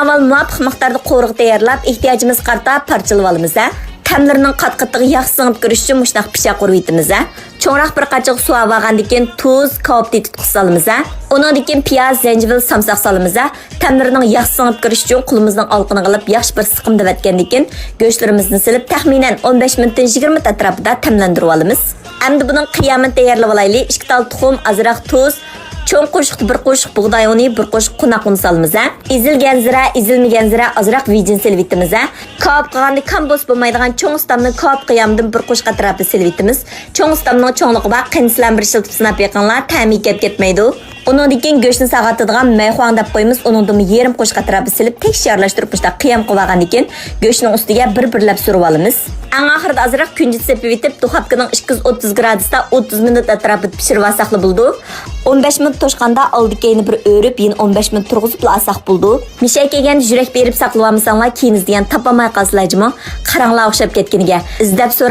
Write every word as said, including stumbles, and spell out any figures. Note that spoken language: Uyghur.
ئاۋۋال مۇۋاپىق مىقداردا قورۇغا تەييارلاپ، ئېھتىياجىمىزغا قارىتا پارچىلىۋالىمىز ھە. تەملىرىنىڭ قات-قېتىغا ياخشى سىڭىپ كىرىش ئۈچۈن مۇشۇنداق پىششاق ئۇرۇۋېتىمىز ھە. چوڭراق بىر قاچىغا سۇ ئاۋارغاندىن كېيىن تۇز، كاۋاپ تېتىتقۇسى سالىمىز ھە. ئۇنىڭدىن كېيىن پىياز، زەنجىۋىل، سامساق سالىمىز ھە. تەملىرىنىڭ ياخشى سىڭىپ كىرىش ئۈچۈن قولىمىزنىڭ ئالىقىنىغا ئېلىپ ياخشى بىر سىقىمدىۋەتكەندىن كېيىن، گۆشلىرىمىزنى سېلىپ، تەخمىنەن ئون بەش مىنۇتتىن يىگىرمە مىنۇت ئەتراپىدا تەملەندۈرۈۋالىمىز. ئەمدى بۇنىڭ قىيامىنى تەييارلىۋالايلى. ئىككى تال تۇخۇم، ئازراق تۇز، چوڭ قوشۇقتا بىر قوشۇق بۇغداي ئۇنى، بىر قوشۇق قوناق ئۇنى سالىمىز ھە. ئېزىل گەنزىرە، ئېزىلمىگەن زىرە، ئازراق ۋىجىن سېلىۋېتىمىز ھە. كاۋاپ قىلغاندا كام بولسا بولمايدىغان چوڭ ئۇستامنىڭ كاۋاپ قىيامىدىن بىر قوشۇق ئەتراپىدا سېلىۋېتىمىز. چوڭ ئۇستامنىڭ چوڭلۇقى بار، قېنى سىلەرمۇ بىر ئىشلىتىپ سىناپ بېقىڭلار، تەمى كەپ كەتمەيدۇ. ئۇنىڭدىن كېيىن گۆشنى ساغارتىدىغان مەيخۇاڭ دەپ قويىمىز، ئۇنىڭدىنمۇ يېرىم قوشۇق ئەتراپىدا سېلىپ، تەكشى ئارىلاشتۇرۇپ مۇشۇنداق قىيام قىلىۋالغاندىن كېيىن، گۆشنىڭ ئۈستىگە بىر-بىرلەپ سۈرۈۋالىمىز. ئەڭ ئاخىرىدا ئازراق كۈنجۈت سېپىۋېتىپ، دۇخوپكىنىڭ ئىككى يۈز ئوتتۇز گرادۇستا ئوتتۇز مىنۇت ئەتراپىدا پىشۇرۇۋالساقلا بولىدۇ. ئون بەش مىنۇت توشقاندا ئالدى-كەينى بىر ئۆرۈپ، يەنە ئون بەش مىنۇت تۇرغۇزۇپلا ئالساق بولىدۇ. مىشەگە كەلگەندە يۈرەك بېرىپ ساقلىۋالمىساڭلار، كېيىن ئىزدىگەن تاپالماي قالىسىلەر جۇمۇ. قاراڭلار ئوخشاپ كەتكىنىگە. ئىزدەپ سورا،